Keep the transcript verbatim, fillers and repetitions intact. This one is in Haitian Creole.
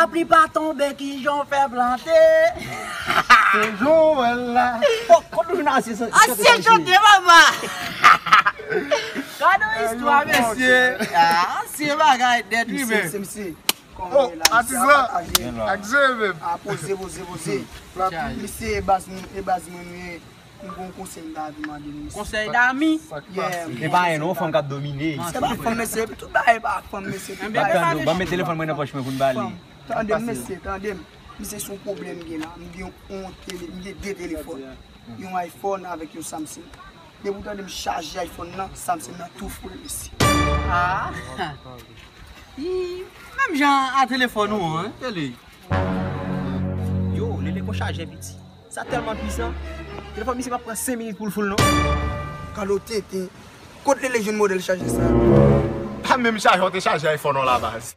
Lapli pa tonbe, kijan w fè plante? Se jan w wè l la. Bon, kot nou vin asye sa? Asye chante, papa. Gade yon istwa, mesye. Ah, se bagay nèt, wi, men. Mesye, mesye. Oh, atis la. Ak ze menm. Ah, poze, poze, poze. Misye e baz mwen, e baz mwen, men m gen yon konsèy m ta vin mande misye. Konsèy dami? Yeah. E pa yon fanm k ap domine. Se pa fanm, mesye, tout bagay pa fanm, mesye, tout bagay. Ban m met telefòn mwen nan pòch mwen pou n pale. Tande m, mesye, tande m. Misye, se yon pwoblèm m gen la. M gen yon tele-, m gen de telefòn. Yon iPhone avèk yon Samsung. Depi w tande m chaje iPhone nan, Samsung nan tou fou, mesye. Ah. Ih, menm jan a telefòn ou an, tele. Yo, Lele gon chajè piti. Sa tèlman pwisan. Telefòn misye p ap pran senk minit pou l full non. Kalo tenten. Kot Lele jwenn modèl chajè sa? Pa menm chajè w te chaje iPhone w la baz.